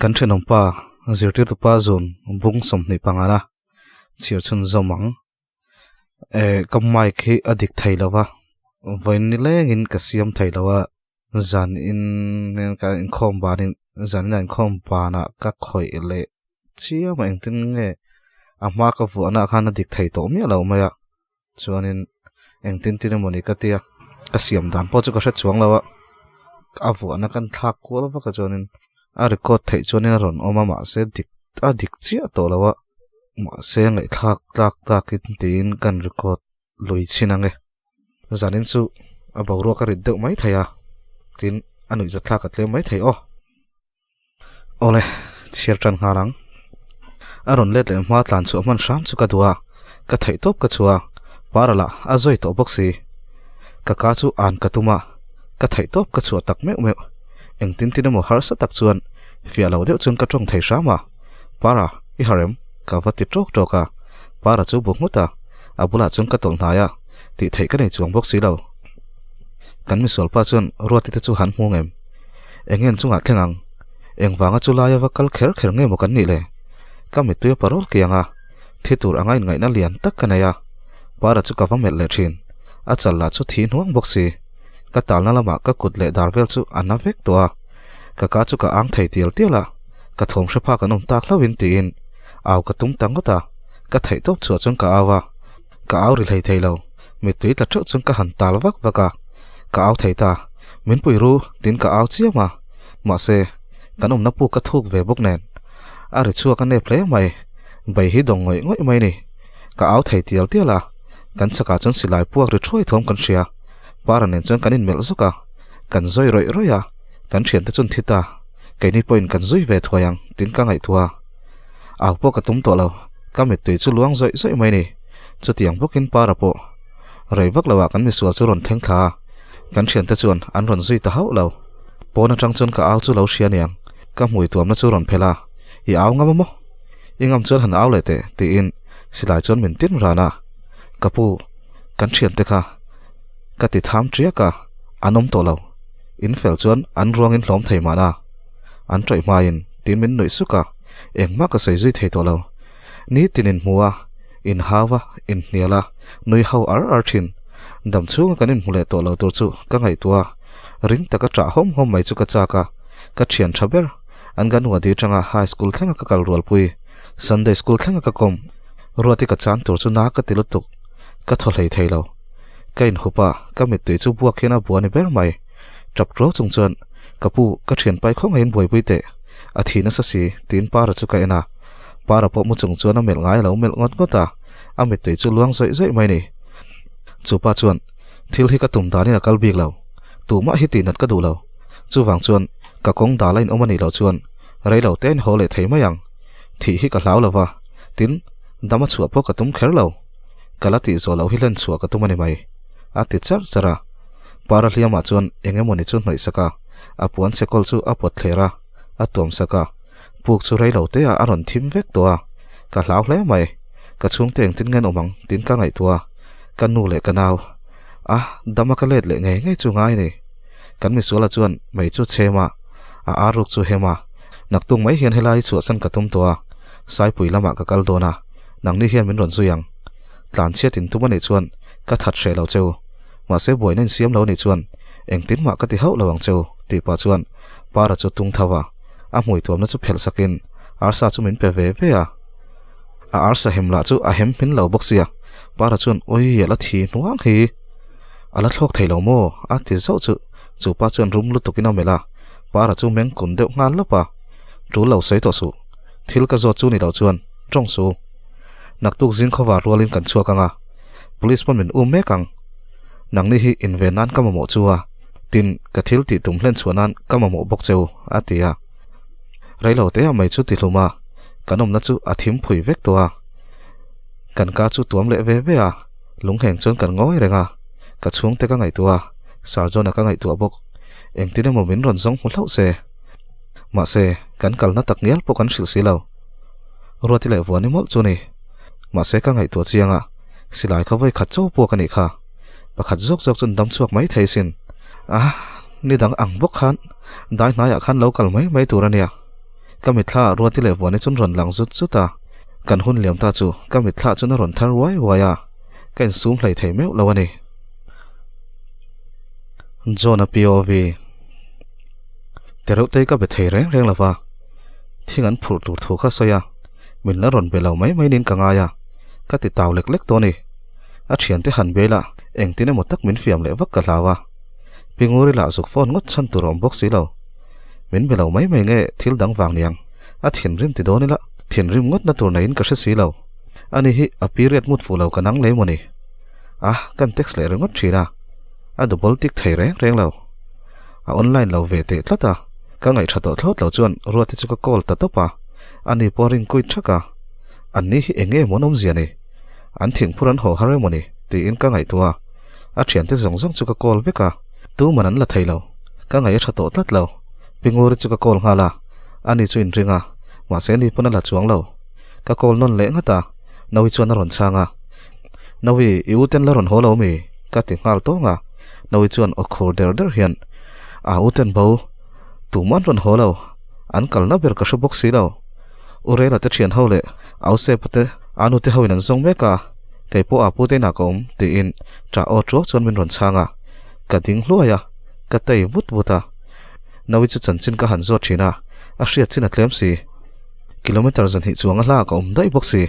Kan thenawmpa zirtirtupa zun bung 25 na chhiar chhun zawm ang. Eh ka mic hi a dik thei lo va vawiin ni lengin ka siam thei lo a zan in ka inkhawm banin zan in a inkhawm banah ka khawih leh chiam a engtin nge a hma ka vuahna ah khan a dik thei tawh miah lo mai a chuanin engtin tin emawni ka tia ka siam dan pawh chu ka hre chuang lo a a vuahna kan thlak kual vak a chuanin a record theih chuanin a rawn awm a mahse dik a dik chiah tawh lo a. Mahse ngaihthlak tlak takin tiin kan record lui chhin ang e. Zanin chu a boruak a rit deuh mai thei a, tin a nuihzatthlak a tlem mai thei aw. Awle, chhiar tan nghal ang. A rawn let leh hma tlan chhuah hman hram chu ka duh a, ka theih tawp ka chhuah a, para lah a zawi tawh bawk si. Ka ka chu an ka tum a, ka theih tawp ka chhuah tak meuh meuh. Engtin tin emaw harsa tak chuan fiah lo deuh chuan ka tawng thei hram a. Para, i harh em? Ka va ti tawk tawk a. Para chu bu nghut a, a bulah chuan ka tawlh hnai a, tih theih ka nei chuang bawk si lo. Kan misualpa chuan Ruati te chu han hmu ngem? Eng nge an chungah thleng ang? Engvanga chu laia va kal kher kher nge maw kan nih le? Ka mittui a parol kiang a, thi tur anga inngaihna lian tak ka nei a. Para chu ka va melh leh thin, a chal lah chu thi hnuang bawk si. Ka talna lamah ka kut leh dar vel chu a na vek tawh a, ka ka chu ka ang thei tial tial a. Ka thawm hre phak an awm tak hlauhin tiin au ka tum ta ngawt a, ka theih tawp chhuah chuan ka au a, ka au ri hlei thei lo, mittui tla teuh chuan ka han tal vak vak a, ka au thei ta, min pui ru tiin ka au chiam a, mahse kan awmna puk ka thuk ve bawk nen a ri chhuak a nep hle mai, bei hi dawng ngawih ngawih mai ni, ka au thei tial tial a, kan chakah chuan silai puak ri thuai thawm kan hria, para nen chuan kan inmelh zawk a, kan zawi rawih rawih a, kan thiante chuan thi ta. Keini pawhin kan zui ve thuai ang tiin ka ngaihtuah a, au pawh ka tum tawh lo, ka mittui chu luang zawih zawih mai ni. Chutiang bawkin Para pawh rei vak loah kan misual chu rawn thleng thla a, kan thiante chuan an rawn zui ta hauh lo. Pawn atang chuan ka au chu lo hria niang, ka hmui tuamna chu rawn phelh a, I au ngam a maw? I ngam chuan han au leh teh tiin silai chuan min tin ran a, ka pu, kan thiante kha ka ti tham tiak a, an awm tawh lo. In fel chuan an ruangin hlawm thei mahna an tawih hmain tin min nuih suk a, engmah ka sawi zui thei tawh lo. Ni tin in hmu a, in hau a, in hnial a, nui ho ar ar thin. Dam chhunga kan inhmu leh tawh lo tur chu ka ngaihtuah a, ring taka ṭah hawm hawm mai chu ka chak a, ka ṭhian ṭha ber. Anganwadi aṭanga high school thlenga ka kal rualpui, Sunday school thlenga ka kawm, Ruati ka chan tur chu na ka ti lutuk, ka thaw hlei thei lo. Ka inhup a, ka mittui chu buak hian a bua ni ber mai. Tap ṭuau chung chuan, Ka pu, ka ṭhianpai khawngaihin buaipui teh, a thi nasa si, tiin Para chu ka en a. Para pawh mu chung chuan a melh ngai a lo melh ngawt ngawt a, a mittui chu luang zawih zawih mai ni. Chu pa chuan, Thil hi ka tum danin a kal bik lo, tumah hi tihnat ka duh lo. Chuvang chuan, ka kawng dal a inawm a nih loh chuan rei lo tein haw leh thei mai ang. Thih hi ka hlau lo va, tin, dam a chhuah pawh ka tum kher lo. Ka la tih zawh loh hi hlen chhuah ka tum a ni mai, a ti charh charh a. Para hliamah chuan eng emaw ni chu hnawih sak a, a puan chekawl chu a pawt thler a, a tuam sak a. Puk chu rei lo te ah a rawn thim vek tawh a, ka hlau hle mai. Ka chhungte engtin nge an awm ang tiin ka ngaihtuah a, ka nu leh ka nau a dam a ka let leh ngei ngei chu ngai a ni. Kan misuala chuan mei chu chhem a, a ar ruk chu hem a, naktuk mai hian helai hi chhuahsan ka tum tawh a, Saipui lamah ka kal dawn a. Nangni hian min rawn zui ang. Tlan chhiat in tum a nih chuan ka that hreh lo che u. Mahse buaina in siam lo a nih chuan engtin mah ka ti hauh lo ang che u, tih pah chuan Para chu tung tho a, a hmui tuamna chu phelh sakin arsa chu min pe ve ve a. A arsa hem lah chu a hem hmin lo bawk sia. Para chuan Oi a la thi hnuang hi, a la thlawk thei lo maw? a ti zauh chu chu pa chuan rum lutukin a melh a. Para chu meng kun deuh nghal lawp a, Tul lo sawi tawh suh. Thil ka zawt chu ni loh chuan tawng su. Naktuk zing khawvar rualin kan chhuak ang a, police pawn min um mek ang. Nangni hi inven nan ka mamawh chu a, tin ka thil tih tum hlen chhuah nan ka mamawh bawk che u, a ti a. Reilo te ah mai chu ti hlum a, kan awmna chu a thim phui vek tawh a. Kan ka chu tuam leh ve ve a, lungheng chuan kan ngawi reng a, ka chhungte ka ngaihtuah a, Sir John-a ka ngaihtuah bawk. Engtin emaw min rawn zawng hmu hlauh se. Mahse, kan kalna tak ngial pawh kan hrilh si lo. Ruati leh Vuani mawlh chu ni. Mahse ka ngaihtuah chiang a, silai kha vawi khat cho puak a nih kha. Pakhat zawk zawk chuan dam chhuak mai thei sin. A, ni dang ang bawk khan dai hnaiah khan lo kal mai mai tur a nia. Ka mitthla ah Ruati leh Vuani chuan rawn lang zut zut a, kan hun liam ta chu ka mitthla chuan a rawn thar uai uai a, ka insum hlei thei meuh lo a ni. John-a POV. Tereuh te ka be thei reng reng lova, thing an phurh tur thu kha sawi a, min la rawn be lo mai mai niin ka ngai a, ka ti tau lek lek tawh a ni. A thiante han be ila engtin emaw tak min fiam leh vak ka hlau a, Pinguri lah zuk phone ngawt chhan tur a awm bawk si lo. Min be lo mai mai nge thil dang vang niang, a thinrim ti dawn ila thinrim ngawt na tur neiin ka hre si lo. Ani hi a period mut fuh lo ka nang leh mawni? A, kan text leh ringawt thin a, a double tick thei reng reng lo. A online lo ve teh tlat a, ka ngaihṭha tawh thlawt lo chuan Ruati chu ka call ta tawp a, ani pawh a ring kuit ṭhak a. Anni hi eng nge maw an awmzia ni? An thingphur an haw har emaw ni? tiin ka ngaihtuah a, a ṭhiante zawng zawng chu ka call vek a, tuman an la thei lo. Ka ngaih a ṭha tawh tlat lo. Pinguri chu ka call nghal a, ani chu inring a, mahse ni pawn a la chuang lo. Ka call nawn leh ngat a, Nawi chuan a rawn chhang a. Nawi, i u ten la rawn haw lo mi? Ka ti nghal tawng a. Nawi chuan aw khur der der hian, A u ten bo, tuman rawn haw lo, an kalna ber ka hre bawk si lo. U Rela te thian ho leh Ausepa te a nute hoin an zawng mek a, kei pawh a pute inah ka awm, tiin ṭah aw ṭuau chuan min rawn chhang a. Ka ding hluai a, ka tei vut vut a. Nawi chu chanchin ka han zawt ṭhin a, a hriat chin a tlem si. Kilometer zanhnih chuang a hla ka awm daih bawk si.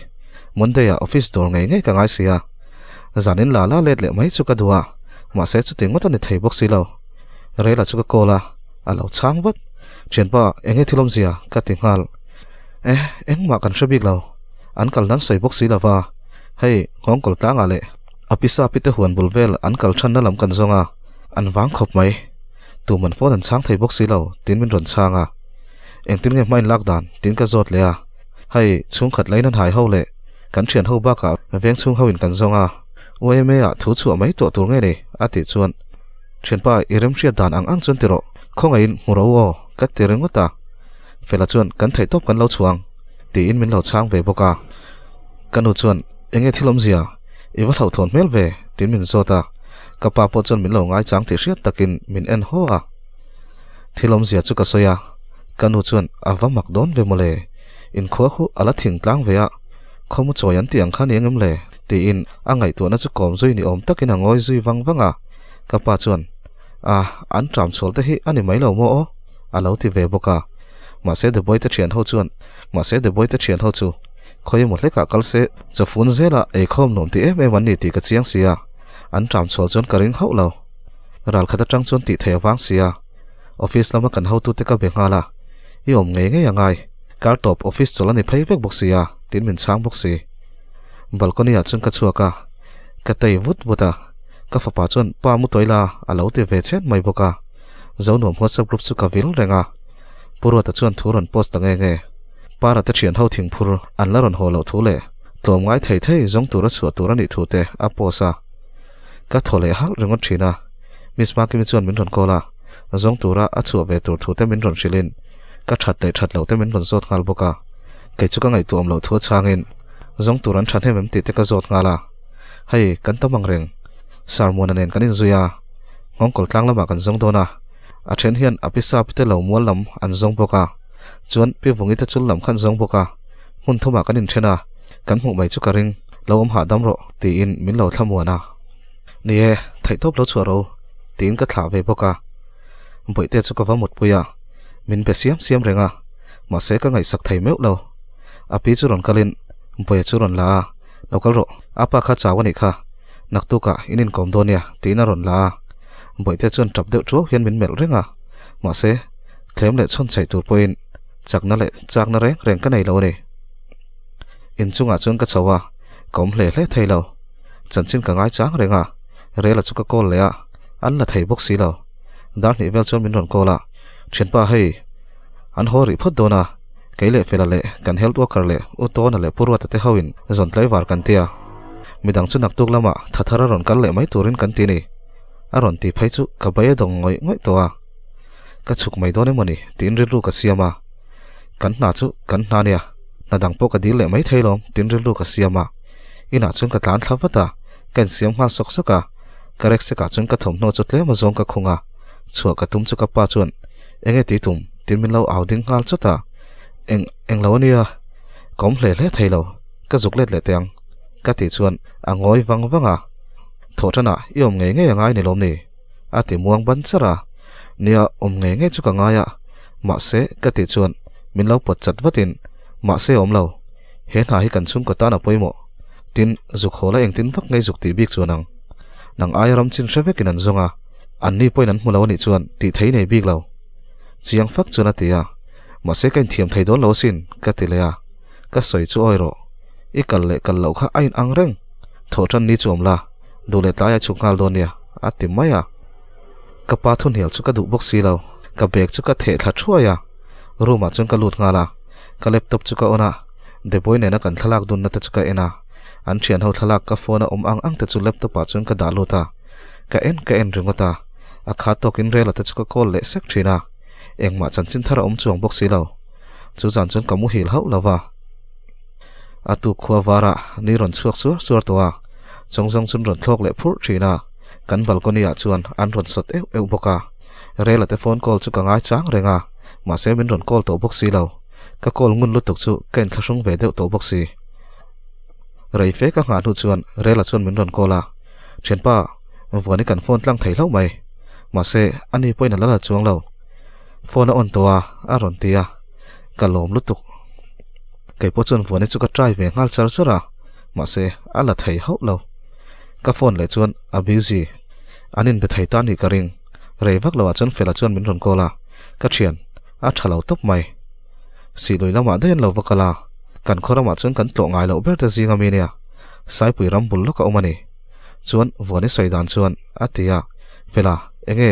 Monday ah office dawr ngei ngei ka ngai si a. Zanin la la let leh mai chu ka duh a, mahse chuti ngawt a ni thei bawk si lo. Rela chu ka call a, a lo chhang vat. Thianpa, enge thil awmzia? ka ti nghal. Eh, engmah kan hre bik lo. An kal nan sawi bawk si lo va. Hei, nghawngkawl tlangah leh a pisa pite huan bul vel an kal thanna lam kan zawng a, an vang khawp mai. Tuman phone an chhang thei bawk si lo, tiin min rawn chhang a. Engtin nge hmain lak dan? tiin ka zawt leh a. Hei, chhungkhat lain an hai ho leh kan thian ho bakah veng chhung hoin kan zawng a, YMA ah thu chhuah mai tawh tur nge ni? a tih chuan, Thianpa, i remhriat dan ang ang chuan ti rawh, khawngaihin hmu ro aw, ka ti ringawt a. Fela chuan, Kan theihtawp kan lo chhuang, tiin min lo chhang ve bawk a. Ka nu chuan, Enge thil awmzia? I va hlauhthawn hmel ve, tiin min zawt a. Ka pa pawh chuan min lo ngaichang tih hriat takin min en haw a. Thil awmzia chu ka sawi a, ka nu chuan a va mak dawn ve mawle, inkhua khu a la thing tlang ve a, khawmu chawi an tih ang kha ni engem le? tiin a ngaihtuahna chu kawm zui ni awm takin a ngawi zui vang vang a, ka pa chuan A, an ṭam chhual te hi a ni mai lo maw aw? a lo ti ve bawk a, mahse Deboi te ṭhian ho chuan mahse Deboi te ṭhian ho chu khawi emaw hlekah kal se chawfun zela eikhawm nuam ti em em an ni tih ka chiang si a, an ṭam chhual chuan ka ring hauh lo. Ral khat atang chuan tih theih avang sia, office lama kan hotute ka be nghal a, i awm ngei ngei a ngai, kar tawp office chawlh a ni phei vek bawk sia, tiin min chhang bawk si. Balcony ah chuan ka chhuak a, ka tei vut vut a, ka fapa chuan pa mu tawih la a lo ti ve chhen mai bawk a, Zonuam WhatsApp group chu ka vil reng a, Pu Ruata chuan thu rawn post ta nge nge, Para te thian ho thingphur an la rawn haw loh thu leh tlawm ngai thei thei zawng tura chhuah tur a nih thu te a post a. Ka thaw leh halh ringawt thin a, Miss Makimi chuan min rawn call a, zawng tura a chhuah ve tur thu te min rawn hrilhin ka that leh that loh te min rawn zawt nghal bawk a, kei chu ka ngaihtuah awm loh thu a chhangin zawng tur an thahnem em tih te ka zawt nghal a, hei kan tam ang reng, Sarmuana nen kan inzui a, nghawngkawl tlang lamah kan zawng dawn a, a then hian a pi sap te lo mual lam an zawng bawk a, chuan pi vungi te chul lam kha an zawng bawk a, hmun thumah kan inthen a, kan hmuh mai chu ka ring. Lo awm hahdam rawh, tiin min lo thlamuan a. Ni e, theihtawp lo chhuah ro, tiin ka thlah ve bawk a. Bawihte chu ka va mutpui a, min be siam siam reng a, mahse ka ngaihsak thei meuh lo. A pi chu rawn kalin Bawia chu rawn la a, Lo kal rawh, a pa kha chau a nih kha, naktukah in inkawm dawn nia, tiin a rawn la a. Bawihte chuan tap deuh ṭuau hian min melh reng a, mahse thlem leh chhawn chhaih tur pawhin chakna leh chakna reng reng ka nei lo a ni. Inchungah chuan ka chho a, ka awm hle hle thei lo. Chanchin ka ngai chang reng a, Rela chu ka call leh a, an la thei bawk si lo. Dar hnih vel chuan min rawn call a, Thianpa hei, an haw rih phawt dawn a, kei leh Fela leh kan health worker leh U Tawna leh Pu Ruata te hoin zawn tlaivar kan ti a, midang chu naktuk lamah tha thar a rawn kal leh mai turin kan ti ni, a rawn ti phei chu ka bai a dawng ngawih ngawih tawh a. Ka chhuk mai dawn emawni tiin rilru ka siam a. Kan hna chu kan hna nia, hna dang pawh ka dil leh mai thei lawm tiin rilru ka siam a. Inah chuan ka tlan thla vat a, ka insiam nghal sawk sawk a. Ka rek sekah chuan ka thawmhnaw chu tlem a zawng ka khung a. Chhuah ka tum chu ka pa chuan enge tih tum tiin min lo au ding nghal chawt a. Eng eng lo ania, ka awm hle hle thei lo, ka zuk let leh teh ang ka tih chuan a ngawi vang vang a. Thawhṭanah i awm ngei ngei a ngai ni lawm ni? A ti muang ban char a, Nia, awm ngei ngei chu ka ngai a, mahse, ka tih chuan min lo pawt chat vatin, Mahse awm lo, he hna hi kan chhungkaw tan a pawimawh. Tin, zuk haw la engtin vak ngei zuk tih bik chuan ang. Nang aia ram chin hre vekin an zawng a, anni pawhin an hmu lo a nih chuan tih thei nei bik lo. Chiang fak chuan a ti a, Mahse ka inthiam thei dawn lo asin, ka ti leh a, ka sawi chu awi rawh. I kal leh kal loh kha a in ang reng. Thawhṭan ni chu awm la, duh leh tlai a chhuk nghal dawn nia, a ti mai a. Ka pa thunhnial chu ka duh bawk si lo, ka bag chu ka theh thla thuai a. Room ah chuan ka lut nghal a, ka laptop chu ka on a, Deboi nena kan thlalak dunna te chu ka en a. An thian ho thlalak ka phone a awm ang ang te chu laptop ah chuan ka dah lut a. Ka en ka en ringawt a, a khat tawkin Rela te chu ka call leh sek thin a. Engmah chanchin thar a awm chuang bawk si lo. Chu zan chuan ka muhil hauh lo va. A tuk khua varah ni rawn chhuak suar suar tawh a, chawng zawng chun rawn thlawk leh phurh thin a, kan balcony ah chuan an rawn sawt euh euh bawk a. Rela te phone call chu ka ngai chang reng a, mahse min rawn call tawh bawk si lo. Ka call ngun lutuk chu ka inthlahrung ve deuh tawh bawk si. Rei fe ka nghah hnu chuan Rela chuan min rawn call a, Thianpa, Vuani kan phone tlang thei hlauh mai. Mahse, ani pawhin a la la chuang lo. Phone a on tawh a, a rawn ti a. Ka lawm lutuk. Kei pawh chuan Vuani chu ka try ve nghal char char a, mahse a la thei hauh lo. Ka phone leh chuan a busy. An inbe thei ta anih ka ring. Rei vak loah chuan Fela chuan min rawn call a, ka thian, a tha lo tawp mai. Sihlui lamah daih an lo va kal a, kan khaw ramah chuan kan tlawh ngai loh ber te zing ami nia, Saipui ram bul lawk a awm a ni. Chuan Vuani sawi dan chuan a ti a, Fela, enge?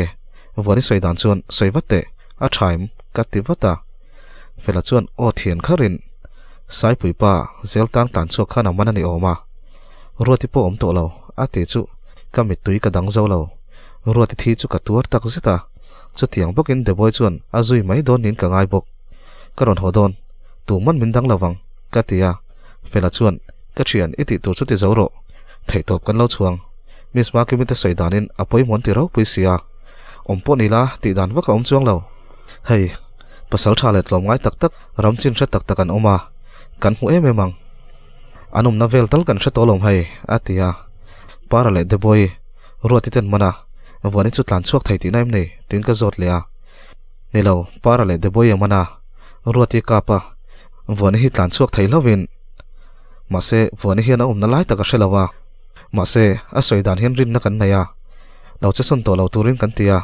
Vuani sawi dan chuan sawi vat teh, a tha em? ka ti vat a. Fela chuan aw thian kharin Saipui pa zel tang tlan chhuak khan a man a ni awm a, Ruati pawh awm tawh lo a ti chu ka mittui ka dang zo lo. Ruati thi chu ka tuar tak zet a, chutiang bawkin Deboi chuan a zui mai dawn niin ka ngai bawk. Ka rawn haw dawn, tuman min dang lo vang ka ti a, Fela chuan ka thian i tih tur chu ti zo rawh, theihtawp kan lo chhuang. Miss Makimi te sawi danin a pawimawh an ti ropui si a, awm pawh ni la tih dan vak a awm chuang lo. Hei, pasal tha leh tlawm ngai tak tak, ram chin hre tak tak an awm a, kan hmu em em ang. An awmna vel tal kan hre tawh lo hei, a ti a. Para leh Deboi, Ruati ten man a, Vuani chu tlan chhuak thei tihna em ni? tiin ka zawt leh a. Ni lo, Para leh Deboi a man a, Ruati kap a, Vuani hi tlan chhuak thei hlauhin. Mahse, Vuani hian a awmna lai tak a hre lo a. Mahse, a sawi dan hian rinna kan nei a, lo che sawn tawh lo turin kan ti a.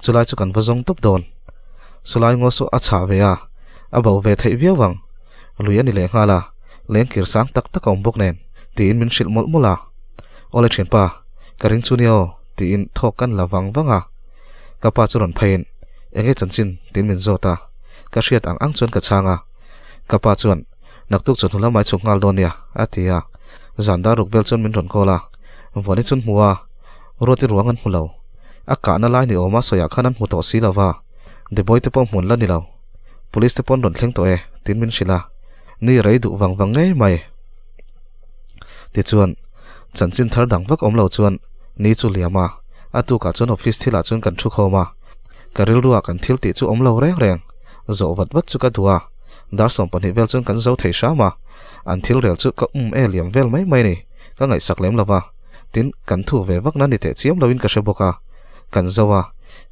Chulai chu kan va zawng tawp dawn. Chulai ngaw saw a chhah ve a, a bo ve theih viau ang. Lui a ni leh nghal a, leng kir sang tak tak a awm bawk nen, tiin min hrilh mawlh mawlh a. Awle thianpa, ka ring chu nia aw, tiin thawk kan la vang vang a. Ka pa chu rawn pheiin, Enge chanchin? tiin min zawt a. Ka hriat ang ang chuan ka chhang a. Ka pa chuan, Naktuk chawhnu lamah i chhuk nghal dawn nia, a ti a. Zan dar ruk vel chuan min rawn call a. Vuani chun hmu a, Ruati ruang an hmu lo. A kahna lai ni awma sawiah khan an hmu tawh si lo va, Deboi te pawh hmun la ni lo. Police te pawn rawn thleng tawh e, tiin min hrilh a. Ni rei duh vang vang ngei mai. Tichuan, chanchin thar dang vak awm lo chuan ni chu liam a, a tukah chuan office thilah chuan kan thu khawm a. Ka rilruah kan thil tih chu awm lo reng reng, zawh vat vat chu ka duh a. Dar 12 vel chuan kan zo thei hram a, an thil rel chu ka um e liam vel mai mai ni, ka ngaihsak lem lo va. Tin, kan thu ve vakna ni teh chiam loin ka hre bawk a. Kan zo a,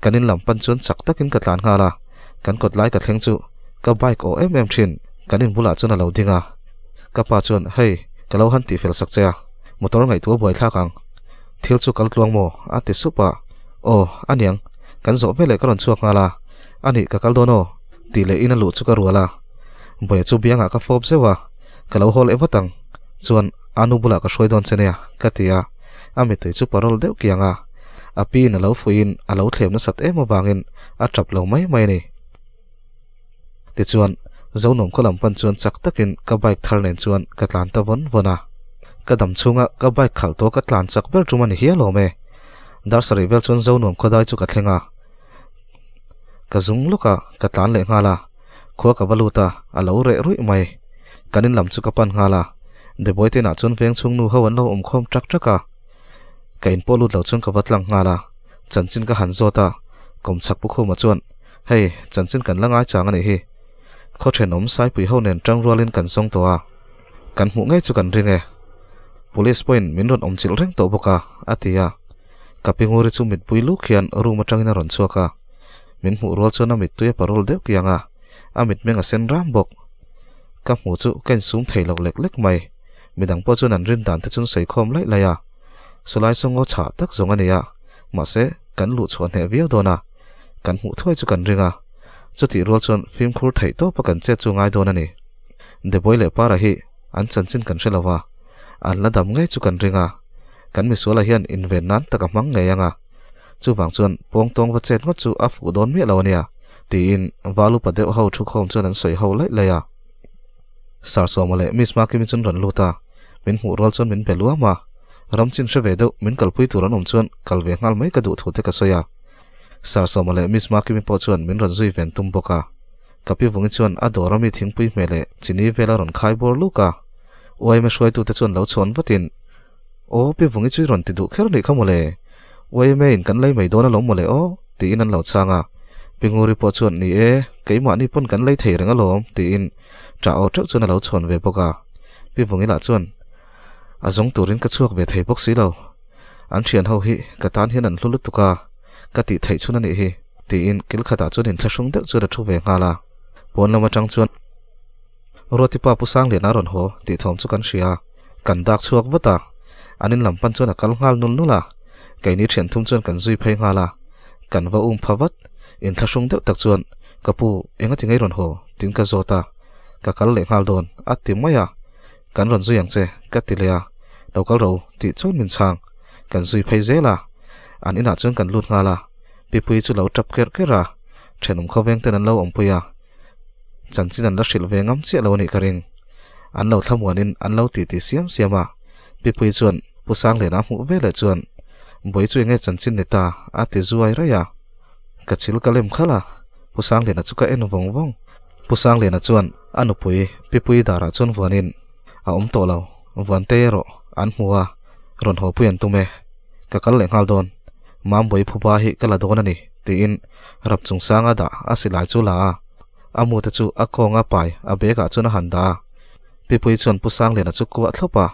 kan in lam pan chuan chak takin ka tlan nghal a, kan kawt lai ka thleng chu ka bike aw em em thin, kan in bulah chuan a lo ding a. Ka pa chuan, Hei, ka lo han tihfel sak che a, motor ngaihtuah buai thlak ang. Thil chu kal tluang maw? a ti sup a. Aw, a niang, kan zawh veleh ka rawn chhuak nghal a, a nih ka kal dawn aw, tih leh in a luh chu ka rual a. Buaia chu biangah ka fawp zeuh a, ka lo haw leh vat ang. Chuan, A nu bulah ka hruai dawn che nia, ka ti a. A mittui chu parol deuh kiang a. A piin a lo fuihin a lo thlem nasat em avangin a tap lo mai mai a ni. Tichuan, Zonuam khaw lam pan chuan chak takin ka bike thar nen chuan ka tlan ta vawn vawn a. Ka dam chhunga ka bike khalh tawh ka tlan chak ber tum a ni hial awm e. Dar sarih vel chuan Zonuam khaw dai chu ka thleng a. Ka zung lawk a, ka tlan leh nghal a. Khua ka va lut a, a lo reh ruih mai. Kan in lam chu ka pan nghal a. Deboi te inah chuan veng chhung nu ho an lo awm khawm ṭak ṭak a. Ka in pawh lut lo chuan ka va tlang nghal a. Chanchin ka han zawt a, kawmchhak pu Khuma chuan, Hei, chanchin kan la ngai chang a nih hi. Khaw thenawm Saipui ho nen ṭang rualin kan zawng tawh a. Kan hmuh ngei chu kan ring e. Police pawhin min rawn awm chilh reng tawh bawk a, a ti a. Ka pi Nguri chu mitpui luk hian room atangin a rawn chhuak a. Min hmuh rual chuan a mittui a parul deuh kiang a, a mitmeng a sen ram bawk. Ka hmuh chu ka insum thei lo lek lek mai. Midang pawh chuan an rin dan te chuan sawi khawm laih laih a. Sawlai saw ngaw chhah tak zawng a ni a, mahse kan luh chhuah hneh viau dawn a. Kan hmuh thuai chu kan ring a. Chutih rual chuan fimkhur theih tawpa kan chet chu ngai dawn a ni. Deboi leh Para hi an chanchin kan hre lo va, an la dam ngei chu kan ring a, kan misuala hian inven nan tak a hmang ngei ang a, chuvang chuan pawngtawng va chet ngawt chu a fuh dawn miah lo a nia, tiin val upa deuh ho thukhawm chuan an sawi ho laih laih a. Sir Sawma leh Miss Makimi chuan rawn lut a, min hmuh rual chuan min be luam a, ram chin hre ve deuh min kalpui tur an awm chuan kal ve nghal mai ka duh thu te ka sawi a. Sir Sawma leh Miss Makimi pawh chuan min rawn zui ven tum bawk a. Ka pi vungi chuan a dawr ami thingpui hmeh leh chini vel a rawn khai bawr luk a. Uaime hruaitute chuan lo chhawn vatin, Aw, pi vungi chu i rawn ti duh kher anih kha mawle. Uaime in kan lei mai dawn alawm mawle aw, tiin an lo chhang a. Pi Nguri pawh chuan, Ni e, keimahni pawn kan lei thei reng alawm, tiin ṭah aw ṭeuh chuan a lo chhawn ve bawk a. Pi vungi lah chuan, A zawng turin ka chhuak ve thei bawk si lo. An ṭhian ho hi ka tan hian an hlu lutuk a, ka tih theih chhun anih hi. Tiin kil khatah chuan inthlahrung deuh chuan a thu ve nghal a. Pawn lam atang chuan Ruati pa Pu Sangliana a rawn haw tih thawm chu kan hria a, kan dak chhuak vat a. An in lam pan chuan a kal nghal nul nul a, keini thian thum chuan kan zui phei nghal a. Kan va um pha vat, inthlahrung deuh tak chuan Ka pu, enga ti ngei rawn haw? tiin ka zawt a. Ka kal leh nghal dawn, a ti mai a. Kan rawn zui ang che, ka ti leh a. Lo kal ro, tih chuan min chhang. Kan zui phei zel a. An inah chuan kan lut nghal a. Pipui chu lo tap kerh kerh a, thenawm khawveng ten an lo awmpui a. Chanchin an la hrilh ve ngam chiah lo a nih ka ring. An lo thlamuanin an lo titi siam siam a. Pipui chuan Pu Sangliana hmuh ve leh chuan, Buai chu enge chanchin ni ta? a ti zuai raih a. Ka chil ka lem khalh a, Pu Sangliana chu ka en vawng vawng. Pu Sangliana chuan a nupui Pipui darah chuan vuanin a awm tawh lo. Vuante erawh an hmu a, rawn haw pui an tum e. Ka kal leh nghal dawn. Mambawi phuba hi ka la dawn a ni, tiin rap chungchanga dah a silai chu la a. A mute chu a kawnga pai a bag ah chuan a han dah a. Pipui chuan Pu Sangliana chu kuah thlawp a,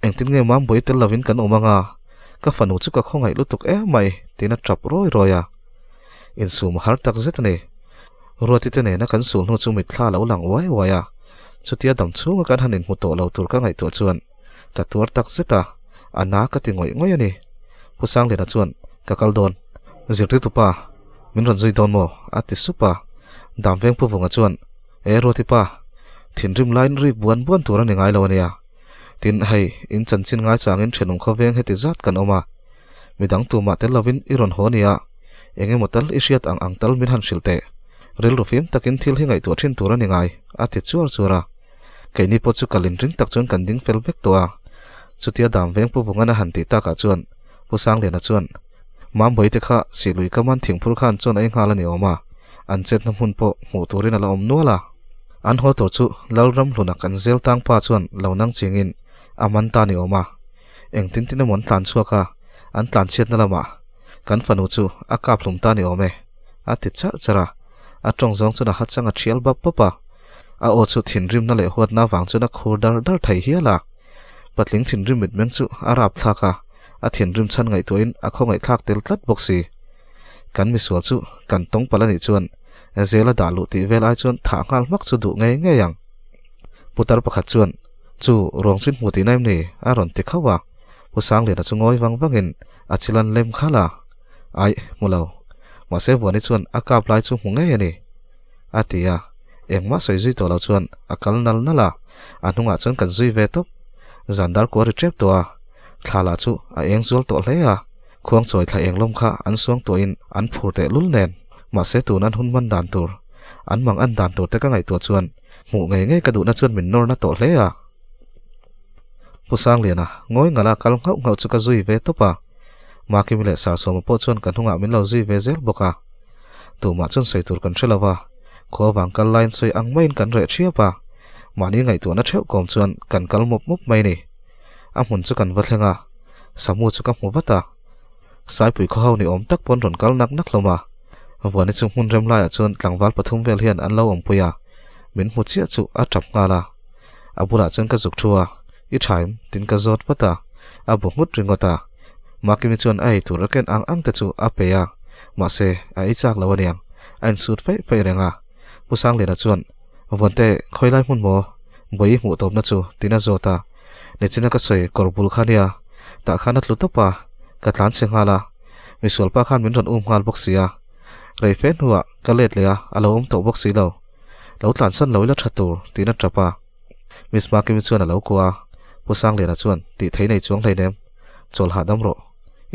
Engtin nge Mambawi tel lovin kan awm anga? Ka fanu chu ka khawngaih lutuk em mai, tiin a tap rawi rawi a. Insum a har tak zet a ni. Ruati te nena kan sul hnu chu mitthla a lo lang uai uai a. Chutia dam chhunga kan han inhmu tawh lo tur ka ngaihtuah chuan Ka tuar tak zet a, a na ka ti ngawih ngawih a ni. Pu Sangliana chuan, Ka kal dawn. Zirtirtu pa, min rawn zui dawn maw? a ti sup a. Damveng Pu Vunga chuan, E Ruati pa, thinrim laiin rik buan buan tur a ni ngai lo a nia. Tin, hei, in chanchin ngaichangin thenawm khawveng heti zat kan awm a. Midang tumah tel lovin i rawn haw nia. Eng emaw tal i hriat ang ang tal min han hrilh teh. Rilru fim takin thil hi ngaihtuah thin tur a ni ngai, a ti chuar chuar a. Keini pawh chu kal inring tak chuan kan ding fel vek tawh a. Chutia dam veng Pu Vungan a han tih takah chuan Pu Sangliana chuan, Mambawi te kha Sihlui kaman thingphur khan chuan a ei nghal a ni awm a, an chetna hmun pawh hmuh turin a la awm nual a. An haw tur chu Lalramhluna kan zel tang pa chuan lo nang chingin a man ta ni awm a. Engtin tin emaw an tlan chhuak a, an tlan chhiatna lamah kan fanu chu a kap hlum ta ni awm e, a ti charh charh a. A tawng zawng chuan a ha chang a thial bap bap a. A aw chu thinrimna leh huatna avang chuan a khur dar dar thei hial a. Patling thinrim mitmeng chu a rap thlak a, a thinrim chhan ngaihtuahin a khawngaihthlak tel tlat bawk si. Kan misual chu kan tawng palh anih chuan zela dah luh tih vel ai chuan thah nghal hmak chu duh ngei ngei ang. Putar pakhat chuan, Chu, ruang chu in hmu tihna em ni? a rawn ti khauh a. Pu Sangliana chu ngawi vang vangin a chil an lem khalh a. Aih, hmu lo. Mahse Vuani chuan a kap lai chu hmu ngei a ni. A ti a, engmah sawi zui tawh lo chuan a kal nal nal a, a hnungah chuan kan zui ve tawp. Zan dar kua ri tep tawh a, thla lah chu a eng zual tawh hle a, khuangchawi thla eng lawm kha an suang tuahin an phur teh lul nen, mahse tun an hun hman dan tur, an mang an dan tur te ka ngaihtuah chuan hmuh ngei ngei ka duhna chuan min nawr na tawh hle a. Pu Sangliana ngawi ngala kal nghauh nghauh chu ka zui ve tawp a, Makimi leh Sarsawma pawh chuan ka hnungah min lo zui ve zel bawk a. Tumah chuan sawi tur kan hre lo va, khua vang kal laiin sawi ang maiin kan reh thiap a, mahni ngaihtuahna theuh kawm chuan kan kal mawp mawp mai ni. A hmun chu kan va thleng a, Samu chu ka hmu vat a. Saipui khaw ho ni awm tak pawn rawn kal nak nak hlawm a. Vuani chu hmun rem laiah chuan tlangval pathum vel hian an lo awmpui a, min hmu chiah chu a tap nghal a. A bulah chuan ka zuk thu a, I thaim? Tin ka zawt vat a, a bu nghut ringawt a. Makimi chuan a ei tur a ken ang ang te chu a pe a, mahse a ei chak lo aniang, a insut feih feih reng a. Pu Sangliana chuan, Vuante, khawi lai hmun maw? Bawi i hmuh tawpna chu, tin a zawt a. Nichina ka sawi kawr bul kha nia, tah khan a tlu tawp a, ka tlan chhe nghal a. Misualpa khan min rawn um nghal bawk si a. Rei fe hnuah ka let leh a, a lo awm tawh bawk si lo. Lo tlansan lo ila tha tur, tiin a tap a. Miss Makimi chuan a lo kuah a, Pu Sangliana chuan, Tih thei nei chuang hleinem, chawl hahdam rawh,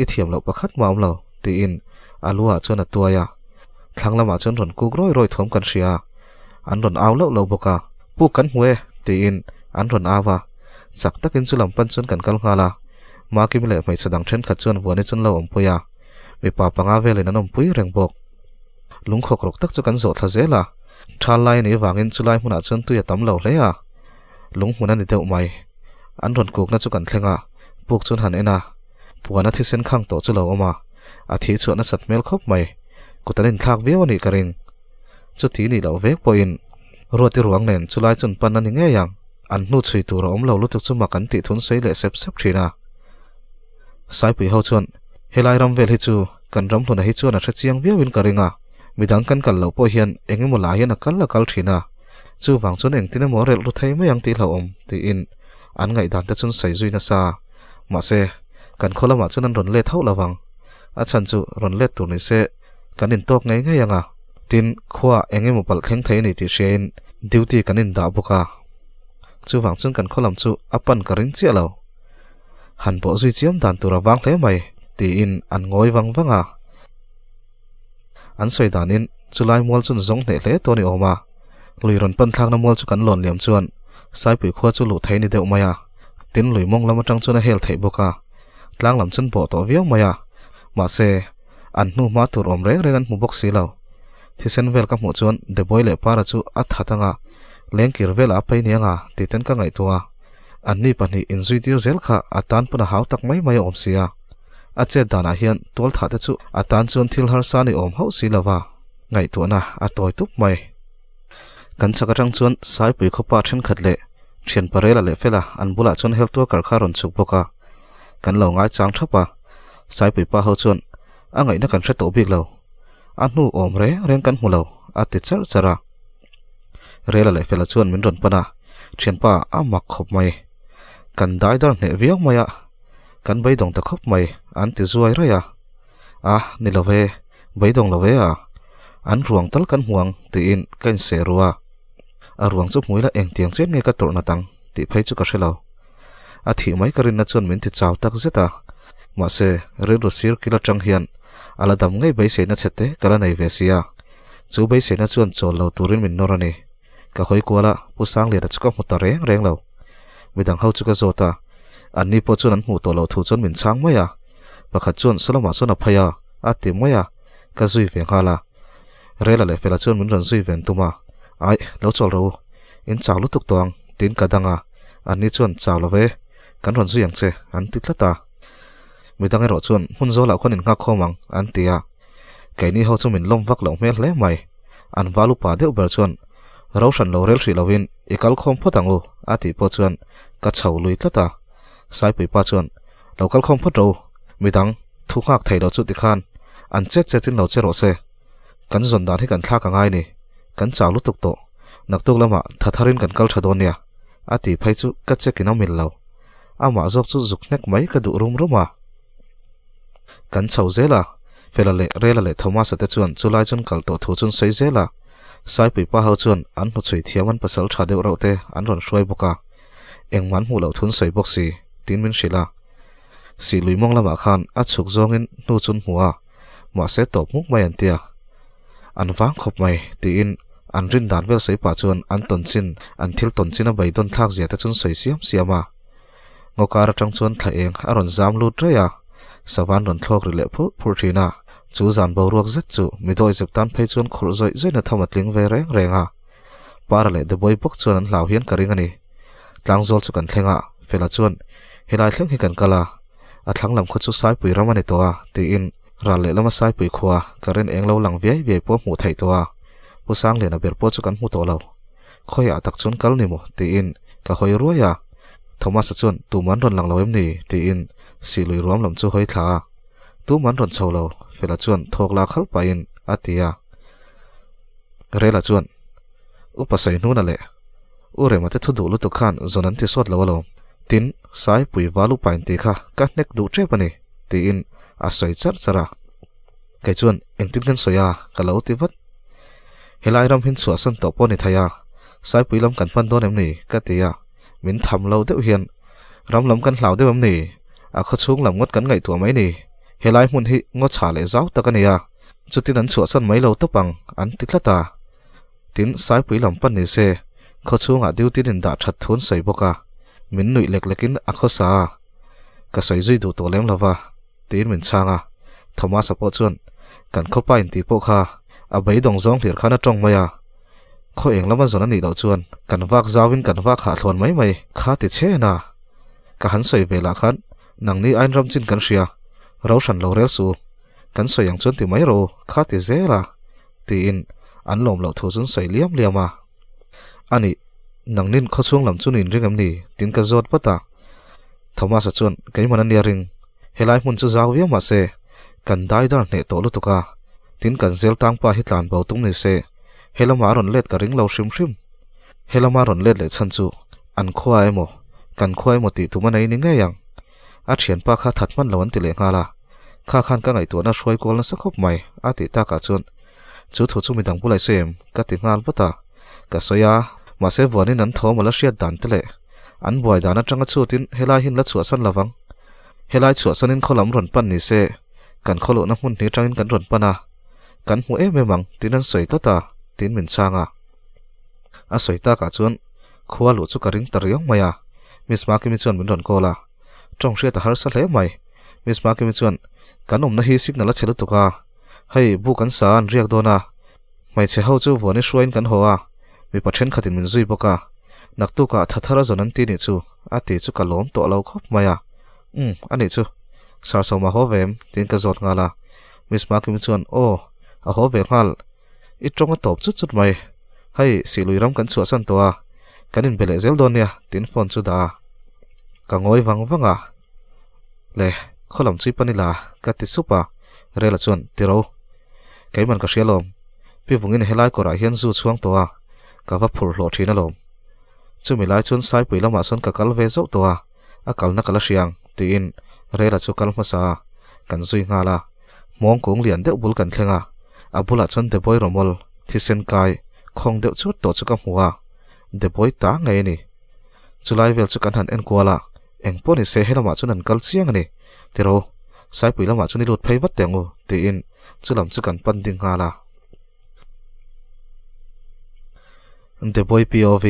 i thiam loh pakhat mah awm lo, tiin a lu ah chuan a tuai a. Thlang lamah chuan rawn kuk rawi rawi thawm kan hria a, an rawn au loh loh bawk a, Puk kan hmu e, tiin an rawn au a. Chak takin chu lam pan chuan kan kal nghal a, Makimi leh hmeichhe dang thenkhat chuan Vuani chuan lo awmpui a, mipa panga velin an awmpui reng bawk. Lungkhawk rawk tak chu kan zawh thla zel a, thal lai a nih vangin chulai hmunah chuan tui a tam lo hle a, lung hmun a ni deuh mai. An rawn kukna chu kan thleng a, puk chuan han en a, puan a thisen khang tawh chu lo awm a, a thi chhuah nasat hmel khawp mai, kut an inthlak viau a nih ka ring. Chuti nih loh vek pawhin Ruati ruang nen chulai chun pan a ni ngei ang, an hnu chhui tur a awm lo lutuk chu mak an tih thun sawi leh sep sep thin a. Saipui ho chuan, Helai ram vel hi chu kan ram hluna hi chuan a hre chiang viauin ka ring a, midang kan kal loh pawh hian eng emaw lah hian a kal a kal thin a, chuvang chuan engtin emaw a relh ru thei mai ang tih hlauhawm, tiin an ngaihdan te chuan sawi zui nasa. Mahse, kan khaw lamah chuan an rawn let hauh lo vang. A chhan chu rawn let tur ni se kan intawk ngei ngei ang a, tin, khuaah eng emaw palh thleng thei a ni tih hriain duty kan indah bawk a. Chuvang chuan kan khaw lam chu a pan ka ring chiah lo. Han bawh zui chiam dan tur a vang hle mai, tiin an ngawi vang vang a. An sawi danin chulai mual chuan zawng hneh hle tawh a ni awm a. Lui rawn pan thlakna mual chu kan lawn liam chuan Saipui khua chu luh thei ni deuh mai a. Tin lui mawng lam atang chuan a hel theih bawk a. Tlang lam chuan bawh tawh viau mai a. Mahse, an hnu hma tur awm reng reng an hmu bawk si lo. Thisen vel ka hmuh chuan Deboi leh Para chu a that anga lengkir velah a phei nia nga tih ten ka ngaihtuah a. Anni pahnih inzuitir zel kha a tan pawn a hau tak mai mai a awm si a. A chet danah hian tualthah te chu a tan chuan thil harsa ni awm hauh si lova ngaihtuahna a tawi tup mai. Kan chhak atang chuan Saipui khawpa thenkhat leh thian Parela leh Fela an bulah chuan health worker kha a rawn chhuk bawk a. Kan lo ngaichang thap a. Saipui pa ho chuan a ngaihna kan hre tawh bik lo. A hnu awm reng reng kan hmu lo a ti charh charh a. Rela leh Fela chuan min rawn pan a, thianpa a mak khawp mai. Kan dai dar hneh viau mai a, kan beidawng ta khawp mai an ti zuai raih a. A, ni lo ve, beidawng lo ve a, an ruang tal kan hmu ang tiin ka inseh ru a. A ruang chu hmui la engtiang chen nge ka tawrh nat ang tih phei chu ka hre lo. A thih mai ka rinna chuan min ti chau tak zet a, mahse rilru sir kil atang hian a la dam ngei beiseina chhe te ka la nei ve si a. Chu beiseina chuan chawl lo turin min nawr a ni. Ka hawi kual a, Pu Sangliana chu ka hmu ta reng reng lo. Midang ho chu ka zawt a, anni pawh chuan an hmuh tawh loh thu chuan min chhang mai a. Pakhat chuan Solomah chuan a phei a, a ti mai a, ka zui ve nghal a. Rela leh Fela chuan min rawn zui ven tum a, Aih, lo chawl rawh u, in chau lutuk tawh ang, tiin ka dang a, anni chuan chau lo ve, kan rawn zui ang che, an ti tlat a. Midang erawh chuan hmun zawlah khuan in nghak khawm ang, an ti a. Keini ho chu min lawm vak loh hmel hle mai. An val upa deuh ber chuan, Ro hran lo rel hrih lovin i kal khawm phawt ang u, a tih pawh chuan ka chho lui tlat a. Saipui pa chuan, Lo kal khawm phawt ro, midang thu nghak thei lo chu tikhan an chet chetin lo che rawh se. Kan zawn dan hi kan thlak a ngai ni, kan chau lutuk tawh, naktuk lamah tha tharin kan kal tha dawn nia, a tih phei chu ka check in a mil lo. Amah zawk chu zuk hnek mai ka duh rum rum a. Kan chho zel a, Fela leh Rela leh Thomasa te chuan chulai chuan kal tawh thu chuan sawi zel a. Saipui pa ho chuan an hnuchhui thiam an pasal tha deuh reuh te an rawn hruai bawk a, engmah an hmuh loh thun sawi bawk si, tiin min hrilh a. Sih lui mawng lamah khan a chhuk zawngin hnu chun hmu a, mahse tawp hmuk mai an tia. An vang khawp mai, tiin an rin dan vel sawi pah chuan an tawn chin, an thil tawn chin a beidawn thlak zia te chuan sawi siam siam a. Ngaw kar atang chuan thla eng a rawn zam lut raih a, savan rawn thlawk ri leh phurh phurh thin a. Chu zan boruak zet chu mi dawihzep tan phei chuan khurh zawih zawihna tham a tling ve reng reng a. Para leh Deboi bawk chuan an hlau hian ka ring a ni. Tlangzawl chu kan thleng a, Fela chuan, Helai thleng hi kan kal a, a thlang lam khaw chu Saipui ram a ni tawh a, tiin ral lehlama Saipui khua ka ren eng lo lang viai viai pawh hmuh theih tawh a, Pu Sangliana ber pawh chu kan hmu tawh lo. Khawiah tak chuan kal ni maw? tiin ka hawi ruai a. Thomas-a chuan, Tuman rawn lang lo em ni? tiin Silui ruam lam chu hawi thla a. Tuman rawn chho lo, Fela chuan thawk la khalh pahin a ti a. Rela chuan, Upa Sawihnuna leh U Rema te thu duh lutuk khan zawn an ti sawt lo alawm. Tin, Saipui val upa in tih kha ka hnek duh tep a ni, tiin a sawi charh charh a. Kei chuan, Engtin kan sawi a? ka lo ti vat. Helai ram hin chhuahsan tawh pawh a ni thei a, Saipui lam kan hman dawn em ni? ka ti a. Min tham lo deuh hian, Ram lam kan hlau deuh em ni? A khawchhung lam ngawt kan ngaihtuah mai ni. Helai hmun hi ngaw chha leh zau tak a ni a. Chutin an chhuahsan mai lo tawp ang, an ti tlat a. Tin, Saipui lam pan ni se, khawchhungah duty in dah that thun sawi bawk a, min nuih lek lekin a khawsa a. Ka sawi zui duh tawh lem lo va, tiin min chhang a. Thomas-a pawh chuan, Kan khawpa intih pawh kha a beidawng zawng hlir khan a tawng mai a. Khaw eng lama zawn a nih loh chuan kan vak zauin kan vak hahthlawn mai mai kha ti che na. Ka han sawi ve lah khan nangni ain ram chin kan hria, ro hran lo rel suh u. Kan sawi ang chuan ti mai rawh u, kha ti zel a, tiin an lawm loh thu chu an sawi liam liam a. A nih, nangnin khawchhung lam chu niin ring em ni? tiin ka zawt vat a. Thomas-a chuan, Keimah a nia ring, helai hmun chu zau viau mah se, kan dai dar hneh tawh lutuk a, tin kan zel tang pa hi tlan bo tum ni se, he lamah a rawn let ka ring lo hrim hrim. He lama rawn let leh chhan chu an khua emaw, kan khua emaw tih tum a nei ni ngei ang. A thianpa kha that hman lo an ti leh nghal a, kha khan ka ngaihtuahna hruai kual nasa khawp mai a tih takah chuan chu thu chu midang bulah i sawi em ka ti nghal vat a, ka sawi a, mahse vuanin an thawm a la hriat dan te leh an buai dan atanga chhutin helai hin la chhuahsan lovang, helai chhuahsanin khaw lam rawn pan ni se kan khaw luhna hmun hnih atangin kan rawn pan a, kan hmu em em ang tiin an sawi tlat a tiin min chhang a. A sawi takah chuan khua luh chu ka ring ta riau mai a, Miss Makimi chuan min rawn call a, tawng hriat a harsa hle mai. Miss Makimi chuan, Kan awmna hi signal a chhe lutuk a, hei bu kan sa an riak dawn a, hmeichhe ho chu vuani hruaiin kan haw a, mipa thenkhatin min zui bawk a, naktukah tha thar a zawn an ti nih chu a ti chu ka lawm tawh lo khawp mai a, Umm, a nih chu, Sir Sawma haw ve em? tiin ka zawt nghal a, Miss Makimi chuan, Aw, a haw ve nghal. I tawng a tawp chut chut mai. Hei, Sihlui ram kan chhuahsan tawh a, kan inbe leh zel dawn nia, tiin phone chu dah a. Ka ngawi vang vang a. Le, khaw lam chu i pan ila, ka ti sup a. Rela chuan, Ti ro. Keiman ka hria alawm. Pi Vungin helai kawrah hian zu chhuang tawh a, ka va phurh hlawh thin alawm. Chumi lai chuan Saipui lamah sawn ka kal ve zauh tawh a, a kalna ka la hria ang, tiin Rela chu kal hmasa a, kan zui nghal a. Hmawng kung lian deuh bul kan thleng a, a bulah chuan Deboi rawmawl thisen kai khawng deuh chut tawh chu ka hmu a, Deboi ta ngei a ni. Chulai vel chu kan han en kual a, eng pawh ni se he lamah chuan an kal chiang a ni, tiro, Saipui lamah chuan i lut phei vat teh ang u, tiin chu lam chu kan pan ding nghal a. Deboi POV.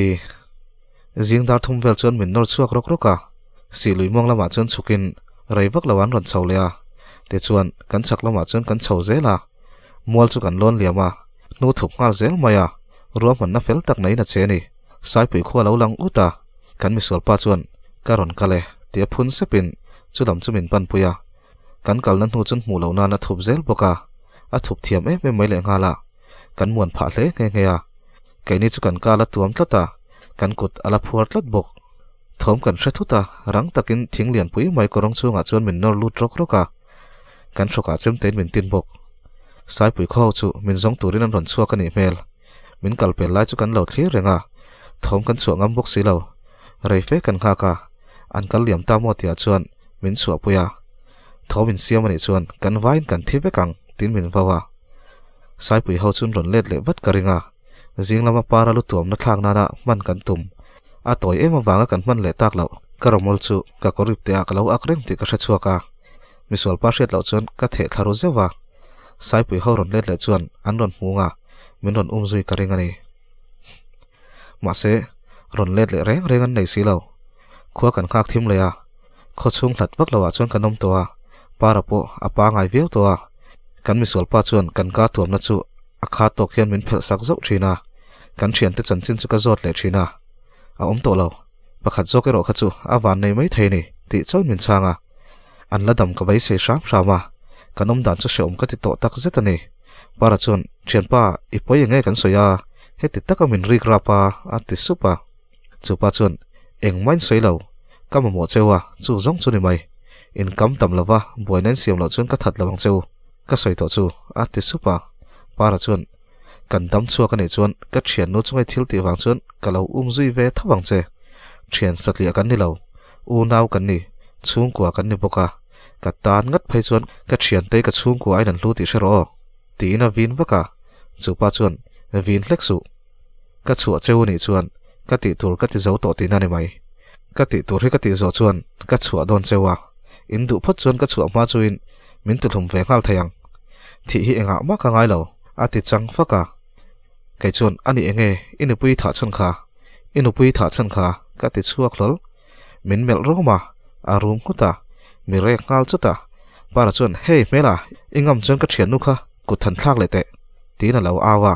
Zing dar thum vel chuan min nawr chhuak rawk rawk a, Sihlui muang lamah chuan chhukin rei vak lo an rawn chho leh a, tichuan kan chhak lamah chuan kan chho zel a, mual chu kan lawn liam a, hnu thup nghal zel mai a, ruahmanna fel tak naiin a che a ni. Saipui khua lo lang ut a, kan misualpa chuan ka rawn kal e tia phun sepin chu lam chu min panpui a, kan kalna hnu chuan hmuh loh nan a thup zel bawk a, a thup thiam em em mai lehnghal a, kan muan phah hle nghe nghe a. Keini chu kan kal a tuam tlat a, kan kut a la phuar tlat bawk. Thawm kan hre thut a, rang takin thing lianpui mai kawrawng chhungah chuan min nawr lut rawk rawk a, kan hrawkah chemtein min tin bawk. Saipui khaw ho chu min zawng turin an rawn chhuak a nih hmel. Min kal pel lai chu kan lo thlir reng a, thawm kan chhuah ngam bawk si lo. Rei fe kan nghak a, an kal liam ta maw tihah chuan min chhuahpui a. Thawm insiam a nih chuan kan vaiin kan thi vek ang tiin min vau a. Saipui ho chuan rawn let leh vat ka ring a, zing lama para lu tuamna thlak nana hman kan tum. A tawi em avanga kan hman leh tak loh. Ka rawmawl chu ka kawr ip teh ah ka lo ak reng tih ka hre chhuak a, misualpa hriat loh chuan ka theh thla ru zeuh a. Saipui ho rawn let leh chuan an rawn hmung a, min rawn um zui ka ring a ni. Mahse, rawn let leh reng reng an nei si lo. Khua kan nghak thim leh a, khaw chhung hlat vak loah chuan kan awm tawh a, para pawh a pangai viau tawh a. Kan misualpa chuan kan ka tuamna chu a kha tawk hian min phelh sak zauh thin a, kan thiante chanchin chu ka zawt leh thin a, a awm tawh lo. Pakhat zawk erawh kha chu a van nei mai thei ni tih chauhin min chhang a, an la dam ka beisei hram hram a, kan awm dan chu hrehawm ka ti tawh tak zet a ni. Para chuan, Thianpa, i pawi eng nge kan sawi a, heti taka min rik rap a, a ti sup a. Chu pa chuan, Engmah in sawi lo, ka mamawh cheu a, chu zawng chu ni mai. In kam tam lo va, buaina in siam loh chuan ka that lo ang cheu, ka sawi tawh chu, a ti sup a. Para chuan, Kan dam chhuak a nih chuan ka thiannu chungai thil tih vang chuan ka lo um zui ve tho ang che. Thian satliah kan ni lo, unau kan ni, chhungkua kan ni bawk a. Ka tan ngat phei chuan ka thiantei ka chhungkua a inanhlu tih hre rawh aw, tiin a vin vak a. Chu pa chuan, Vin hlek suh. Ka chhuah cheu nih chuan ka tih tur ka ti zo tawh tihna ni mai. Ka tih tur hi ka tih zawh chuan ka chhuah dawn cheu a, in duh phawt chuan ka chhuah hma chuin min tuhlum ve nghal thei ang. Thih hi engah mah ka ngai lo, a ti chang fak a. Kei chuan a ni enge i nupui thah chhan kha, i nupui thah chhan kha ka ti chhuak hlawl. Min melh rawm a, a rum nghut a, mi rek nghal chut a. Para chuan hei hmela i ngam chuan ka thiannu kha kut than thlak leh teh, tiin a lo au a.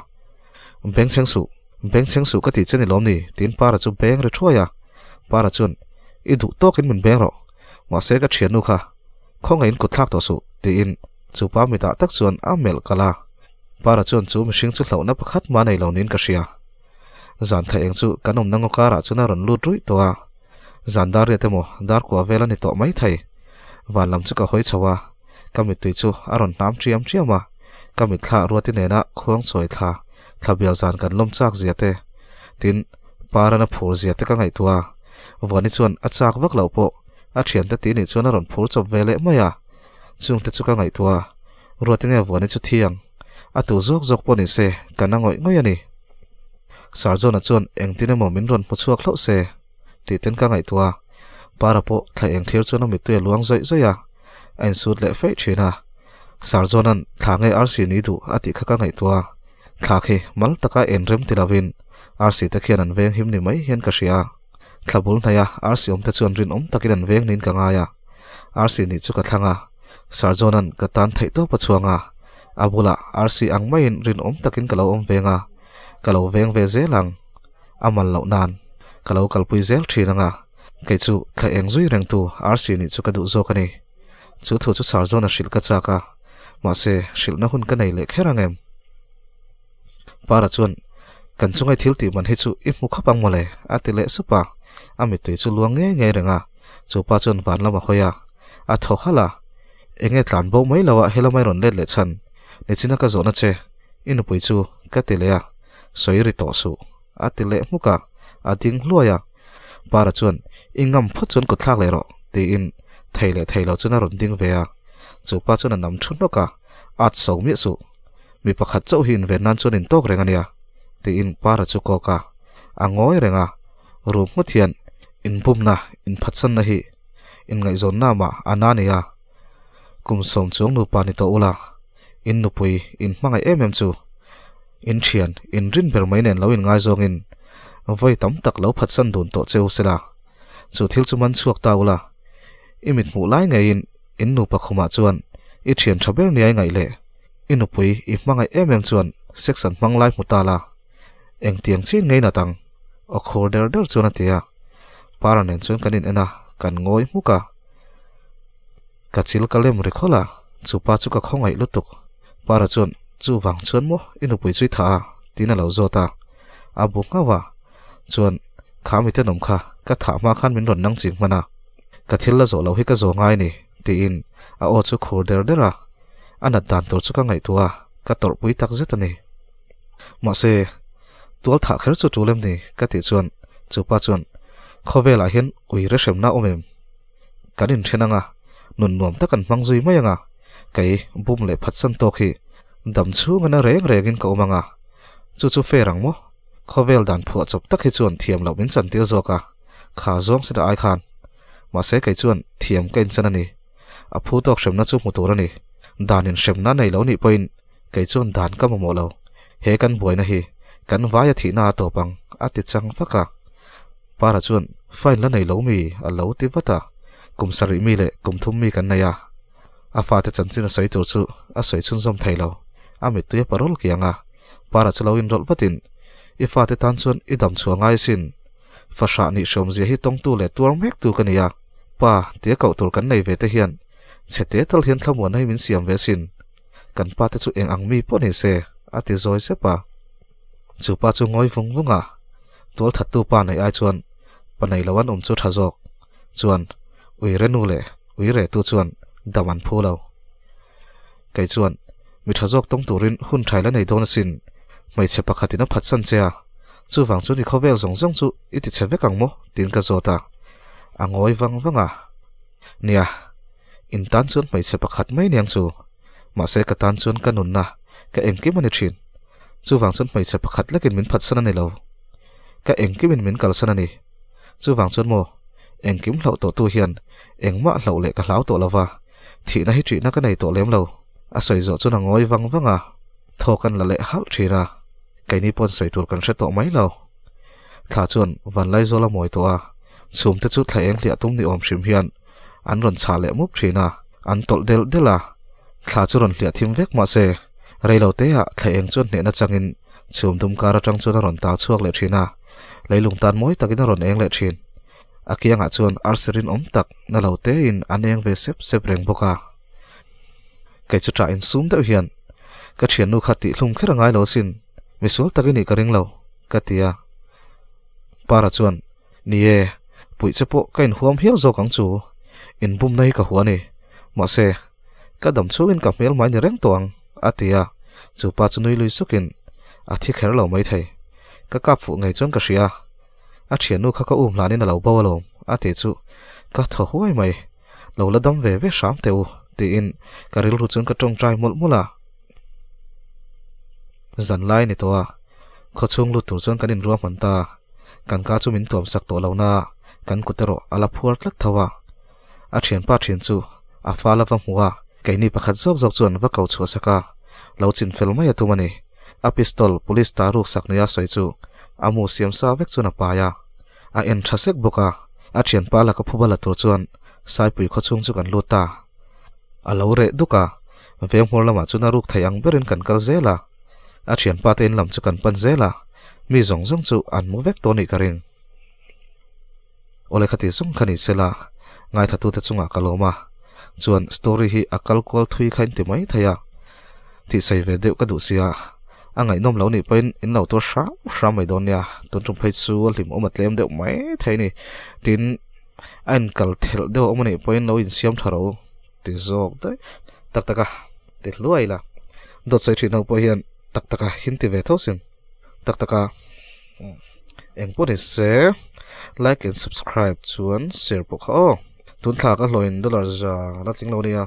Beng chheng suh, beng chheng suh ka tih che ni lawm ni? tiin Para chu beng ri thuai a. Para chuan, I duh tawkin min beng rawh, mahse ka thiannu kha khawngaihin kut thlak tawh suh, tiin chu pa mitah tak chuan a melh kalh a. Para chuan chu mihring chu hlauhna pakhat mah nei lo niin ka hria. Zan thla eng chu kan awmna ngaw karah chuan a rawn lut ruih tawh a. Zan dar riat emaw dar kua vel a ni tawh mai thei. Van lam chu ka hawi chho a, ka mittui chu a rawn hnam ṭiam ṭiam a, ka mitthla Ruati nena khuang chawi thla thla bial zan kan lawm chak zia te, tin, Parana phur zia te ka ngaihtuah a. Vuani chuan a chak vak loh pawh a ṭhiante ti nih chuan a rawn phur chawp ve leh mai a, chungte chu ka ngaihtuah a, Ruati nge Vuani chu thi ang? A tu zawk zawk pawh ni se, ka na ngawih ngawih a ni. Sarjona chuan engtin emaw min rawn hmu chhuak hlauh se tih ten ka ngaihtuah a, Para pawh thla eng thlir chuan a mittui a luang zawih zawih a, a insut leh feih thin a. Sarjona'n thla nge arsi ni duh a tih kha ka ngaihtuah a, thla khi mal taka en rem ti lovin arsi te khian an veng him ni mai hian ka hria a. Thla bul hnaih a arsi awm te chuan rinawm takin an veng niin ka ngai a, arsi nih chu ka thlang a, Sarjona'n ka tan theih tawp a chhuang a, a bulah arsi ang maiin rinawm takin ka lo awm veng a, ka lo veng ve zel ang, a mal loh nan ka lo kalpui zel thin ang a, kei chu thla eng zui rengtu arsi nih chu ka duh zawk a ni. Chu thu chu Sarjona hrilh ka chak a, mahse hrilhna hun ka nei leh kher ang em? Para chuan, Kan chungai thil tih man hi chu i hmu khawp ang mawle, a ti leh sup a. A mittui chu luang ngei ngei reng a. Chu pa chuan van lam a hawi a, a thaw halh a. Enge tlan bo mai lo ah helamai rawn let leh chhan, nichina ka zawhna che, i nupui chu, ka ti leh a. Sawi ri tawh suh, a ti leh hmuk a, a ding hluai a. Para chuan, I ngam phawt chuan kut thlak leh rawh, tiin thei leh thei lo chuan a rawn ding ve a. Chu pa chuan a nam thu hnawk a, At so miah suh. Mi pakhat chauh hi inven nan chuan intawk reng a nia, tiin Para chu kawk a. A ngawi reng a, rum nghut hian inbumna, inphatsanna hi inngaihzawnna mah a na nia. Kum sawm chuang nupa ni tawh ula, in nupui in hmangaih em em chu in thian, in rin ber mai nen lo inngaizawngin vawi tam tak lo phatsan dun tawh che u sela, chu thil chu man chhuak ta ula, i mithmuh lai ngeiin in nupa khumah chuan i thian tha ber nia i ngaih leh. I nupui i hmangaih em em chuan sex an hmang lai hmu ta la, engtiang chin ngei nat ang? Aw khur der der chuan a ti a. Para nen chuan kan in en a, kan ngawi hmuk a. Ka chil ka lem ri khawlh a, chu pa chu ka khawngaih lutuk. Para chuan, Chu vang chuan maw i nupui chu i thah a? tiin a lo zawt a. A bu nghauh a, chuan, Kha mi tenawm kha, ka thah hma khan min rawn nang ching hman a. Ka thil la zawh loh hi ka zawh ngai a ni, tiin a aw chu khur der der a. A nat dan tur chu ka ngaihtuah a, ka tawrhpui tak zet a ni. Mahse, tual thah kher chu tul em ni? ka tih chuan chupa chuan, Khawvelah hian ui rehremna awm em? Kan inthen ang a, nun nuam tak an hmang zui mai ang a, kei bum leh phatsan tawk hi dam chhung ana reng rengin ka awm ang a, chu chu fair ang maw? Khawvel dan phuah chawp tak hi chuan thiam loh min chantir zawk a, kha zawng seta ai khan. Mahse kei chuan thiam ka inchan a ni. A phu tawk hremna chu hmu tur a ni. Dan in hremna nei lo nih pawhin kei chuan dan ka mamawh lo. He kan buaina hi kan vaia thihna a tawp ang, a ti chang vak a. Para chuan fine la nei lo mi a lo ti vat a. Kum sarih mi leh kum thum mi kan nei a. A fate chanchin a sawi tur chu a sawi chhunzawm thei lo. A mittui a parul kiang a, Para chu lo inrawlh vatin, I fate tan chuan i dam chhuah ngai asin. Fahrah nih hreawmzia hi tawngtu leh tuar mektu ka ni a, pa tia koh tur kan nei ve te hian chhe te tal hian thlamuanna hi min siam ve asin. Kan pa te chu eng ang mi pawh ni se, a ti zawi sep a. Chu pa chu ngawi vung vung a, tual thattu pa neih ai chuan pa nei lo an awm chu tha zawk. Chuan uire nu leh uire tu chuan dam an phu lo. Kei chuan mi tha zawk tawng turin hun thail a nei dawn asin, hmeichhe pakhatin a phatsan che a, chuvang chuan i khawvel zawng zawng chu i ti chhe vek ang maw? tiin ka zawt a, a ngawi vang vang a. Nia, in tan chuan hmeichhe pakhat mai niang chu, mahse ka tan chuan ka nunna ka engkim a ni thin, chuvang chuan hmeichhe pakhat lekin min phatsan a ni lo, ka engkimin min kalsan a ni, chuvang chuan maw engkim hlauh tawhtu hian engmah hlauh leh ka hlau tawh lo va. Thihna hi ṭihna ka nei tawh lem lo. A sawi zawh chuan a ngawi vang vang a, thaw kan la leh halh ṭhin a, keini pawn sawi tur kan hre tawh mai lo. Thla chuan Vanlaizawl a mawi tawh a, chhum te chu thla eng hliah tum ni awm hrim hian an rawn chhah leh mup ṭhin a, an tawlh delh delh a, thla chu rawn hliah thim vek mah se, rei lo te ah thla eng chuan hnehna changin chhum dum kar aṭang chuan a rawn tal chhuak leh ṭhin a, leilung tan mawi takin a rawn eng leh ṭhin. A kiangah chuan arsi rinawm tak na lo tein an eng ve sep sep reng bawk a. Kei chu ṭah insum deuh hian, Ka ṭhiannu kha tihhlum kher a ngai lo asin, misual tak i nih ka ring lo, ka ti a. Para chuan, Ni e, puih che pawh ka inhuam hial zawk ang chu, inbumna hi ka hua a ni. Mahse, ka dam chhungin ka hmel mai ni reng tawh ang, a ti a. Chu pa chu nui lui sukin, A thi kher lo maithei. Ka kap fuh ngei chuan ka hria. A thiannu kha ka um hlanin a lo bo alawm, a ti chu ka thaw huai mai. Lo la dam ve ve hram teh u, tiin ka rilru chuan ka tawngtai mawlh mawlh a. Zan lai a ni tawh a, khawchhung lut tur chuan kan inruah hman ta. Kan ka chu min tuam sak tawh lo na, kan kut erawh a la phuar tlat tho a. A thianpa thian chu a fal a va hmu a, keini pakhat zawk zawk chuan va ko chhuah sak a, lo chin fel mai a tum a ni. A pistol police ta ruk sak nia sawi chu a mu siam sa vek chuan a pai a, a en tha sek bawk a, a thianpa laka phuba la tur chuan Saipui khawchhung chu kan lut ta. A lo reh duk a, venghmawr lamah chuan a ruk thei ang berin kan kal zel a, a thianpa te in lam chu kan pan zel a, mi zawng zawng chu an mu vek tawh nih ka ring. Awle khati zawng kha ni sela, ngaithlatute chungah ka lawm a, chuan story hi a kal kual thui kha in ti mai thei a, tih sawi ve deuh ka duh sia, a ngaihnawm lo nih pawhin in lo tur hram hram mai dawn nia, tun tum phei chu a hlimawm a tlem deuh mai thei a ni, tin a inkal thelh deuh a awm a nih pawhin lo insiam tha ro ti zawk daih tak tak a ti hluai la, dawt sawi thin ho pawh hian tak tak a hin ti ve tho sin tak tak a. Eng pawh ni se like and subscribe chuan share pawh kha aw tun thla ka hlawhin dollar za la tling lo nia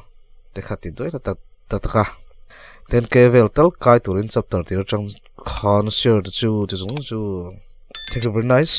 te kha ti duai ta tak tak a ten k vel tal kai turin chapter tir atang khan share te chu ti zawng chu thank you very nice.